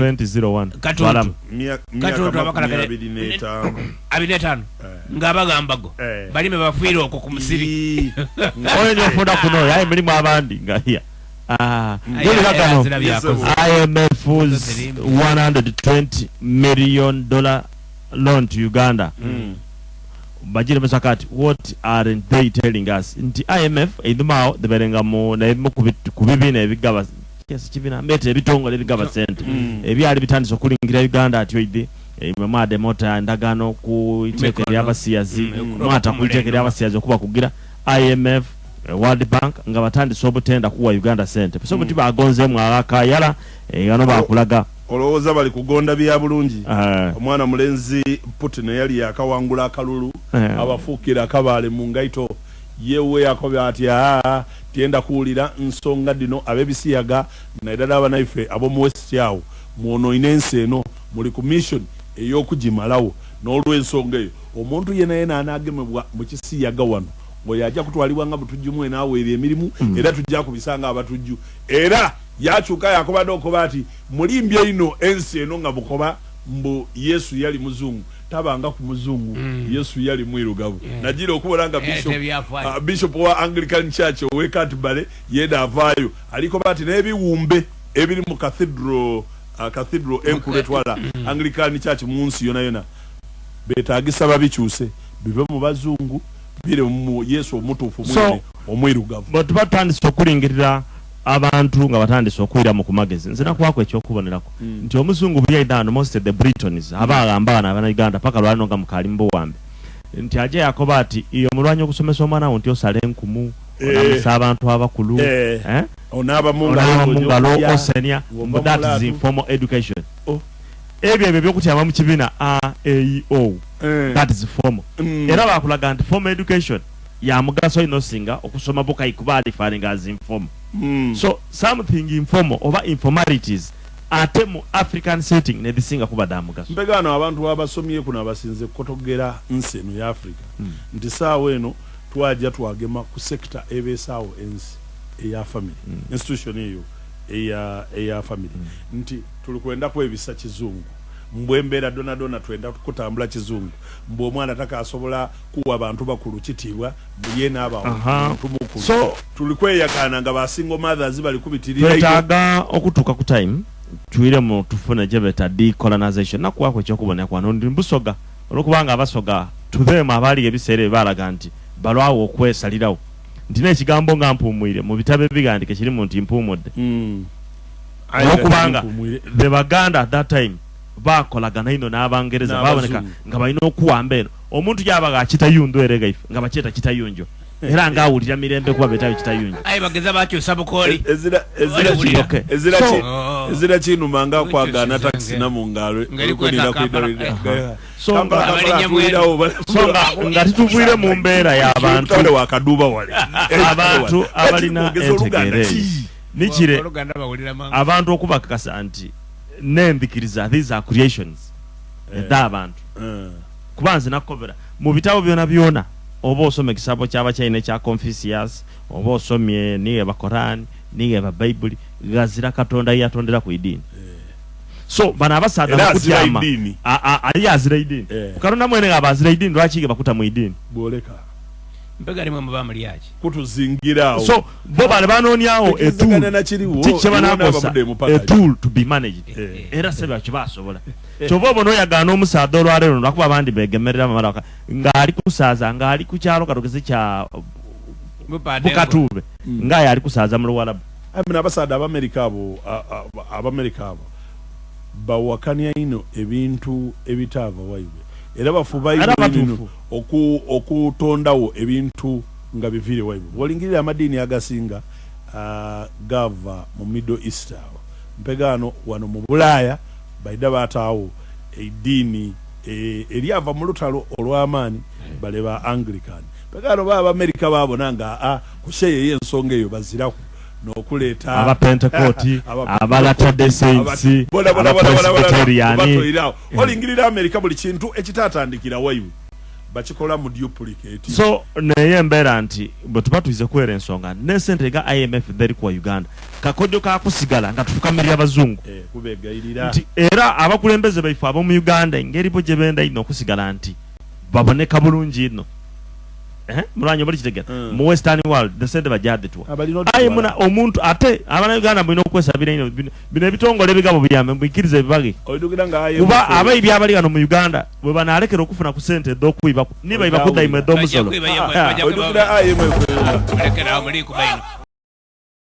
2001. Katuntu. Balamu. Katuntu Myaka abakalakale- 25. 25 ng'abagambago balime bafiire okwo ku musiri. Ii. Oyo nyofuna kuno yaye mulimu abandi nga ya. Ah, Aye, wulira aye, gano. azira byakoze. IMF's $120 million loan to Uganda. Bagire mesakati, what aren't they telling us? Nti IMF eidhumaawo dhiberenga mu nebimu ku bibiina ebigaba kesi kibiina mbete ebitongole ebigaba sente ebyali bitandise okulingira Uganda atyo idhi imwe mwade mota endagaano ku iteeka Mikono. eryabasiyazi mwata ku iteeka Omulembe. eryabasiyazi okuba kugira IMF, World Bank nga batandise obutenda kuwa Uganda sente so buti bagonzeemu akayala gano bakulaga. Olowooza bali kugonda bya bulungi? Omwana mulenzi Putin yali yakawangula akalulu, abafuukira akabaale mu ngaito yewe yakobya ati aa tyenda kuwulira nsonga dino ab'ebisiyaga naddala abanaife ab'omu West awo mwonoine ensi eno muli ku mission ey'okugimalawo n'olw'ensonga eyo omuntu yena yena anaagemebwa mu kisiyaga wano oyo ajja kutwalibwa nga butujju mwene aweera emirimu era tujja kubisanga abatujju era yakyuka yakoba n'okoba ati mulimbye ino ensi eno nga bukoba mbu Yesu yali muzungu tabanga ku muzungu, Yesu yali mwirugavu. Nagira okubona nga bishop, tebyafaayo. Bishop wa Anglican Church owe Canterbury yenda avaayo alikoba ati n'ebiwumbe ebiri mu cathedral, cathedral enkulu etwala Anglican Church mu nsi yona yona betagisa babikyuse bive mu bazungu bire mu Yesu omutuufu mwene omwirugavu. Bwe tuba tutandise okulingirira abantu nga batandise okwira mu kumagezi nze nakuwako ekyokubonerako nti omuzungu buli aidha most of the Britons aba agamba bano abanauganda paka lwalino nga mukaali mu buwambe nti aje yakoba ati iyo mulwanyi okusomesa omwana wo nti osala enkumu olamusa abantu abakulu, eh? Onaaba mu ngalo onaaba mu ngalo ng'ojja osenia ng'ova that mu is laatu. informal education. Oh. Ebyo ebyo ebyokutyama mu kibiina a e o that is formal. Era bakulaga nti formal education ya mugaso ino singa okusoma bukayi kuba alifaninga as informal. So something informal oba informalities ate mu African setting nezisinga kuba da mugaso. Mpegano abantu abasomye kuno abasinze kukotogera nsi eno ya Africa nti saawa eno twajja twagema ku sector ebeesaawo ensi eya family institution eyo eya family nti tuli kwenda kwebisa kizungu mbwe embeera dona dona twenda kutambula kizungu mbwe omwana takasobola kuwa bantu bakulu kitiibwa ye n'aba omuntu mukulu. So tuli kweyagaana nga ba single mothers bali kubitirira. Twetaaga okutuuka ku time tuyiremu tufune gye beta decolonization nakuwako ekyokubonera kwano ndi mbusoga olwokubanga abasoga to them abaali ebiseera ebyo baalaga nti balwawo okwesalirawo nti n'ekigambo nga mpuumwire mu bitabo ebigandike kirimu nti mpuumudde olwokubanga the Baganda at that time bakolagana ino n'Abangereza N'abazungu. baboneka nga balina okuwamba eno omuntu gyabaga akitayundo era gaife nga bakyeta kitayunjo era ng'awulira mirembe kuba betayo kitayunjo. Aye bageza bakyusa bukooli. Ezira Okay. ezira Oh. ezira kinuma nga kwagaana Okyusiza taxi na mu ngalo ngeri kweta Kampala. So Abalinnya so nga tituvuire mu mbeera y'abantu wakaduba wale abantu abalina entegeera eyo nikire Oluganda bawulira mangu. Abantu okubakakasa nti nenzikiriza these are creations ed'abantu kuba nze nakobera mu bitabo byona byona oba osoma ekisabo kyabachina ekya Confucius oba osomye niye Koran niye Bayibuli gazira Katonda yatondera ku idiini so bano abasaadha Era azira bakutyama iddiini. Ali azira idiini. Katonda mwene nga abazira idiini lwaki ge bakuta mu idiini? Bwoleka. Mpega limwe muba mulyaki. Kutuzingira awo. So bo bale banoonyawo Tekirizagana na kiriwo, kiki iwo kyebanakosa n'abavudde mu paka. a tool to be managed. Era se bakyo basobola kyova obona oyagaana omusaadha olwaleero lwakuba abandi begemerera bamala ng'ali kusaaza ng'ali ku kyalo katugeze kya Bukatuube ng'aye ali kusaaza mu Luwalabu. Aye bano abasaadha Abamerika abo Abamerika abo bawakanya ino ebintu ebitaava waibwe era bafuba Era ino batuufu. okutondawo ebintu nga biviire waibwe. Bwolingirira amadiini agasinga gava mu Middle East awo mpegaano wano mu Bulaaya baida bataawo eddiini eryava mu lutalo olw'amaanyi bale ba Anglican mpegaano ba Abamerika babona nga kusheyo ey'ensonga eyo baziraku n'okuleeta Abapentekoti, aba Latter-day Saints, Bona, bona, bona, bona, bona, Abapresbyteriani. batoyirawo. Olingirira Amerika buli kintu ekitatandikira waibwe Bakikola mu duplicate. So naye embeera nti bwe tuba tuyize kwera ensonga ne sente nga IMF dheri kuwa Uganda, kakodyo kakusigala nga tufukamirira abazungu. Kubegayirira. Nti era abakulembeze baife ab'omu Uganda engeri bo gye benda ino okusigala nti baboneka bulungi ino. Mulwanyi buli kitegera. Mu Western world the sente bajaditwa. Aye muna omuntu ate abana Uganda mulina okwesabira ino bino ebitongole ebigabo byambe mubikirize ebibage. Kuba abayi abali gano mu Uganda bwe banalekera okufuna ku sente ed'okwiba niba iba kudda imwe ed'omusolo. Oidukira IMF. Mulekera awo muli kuba ino.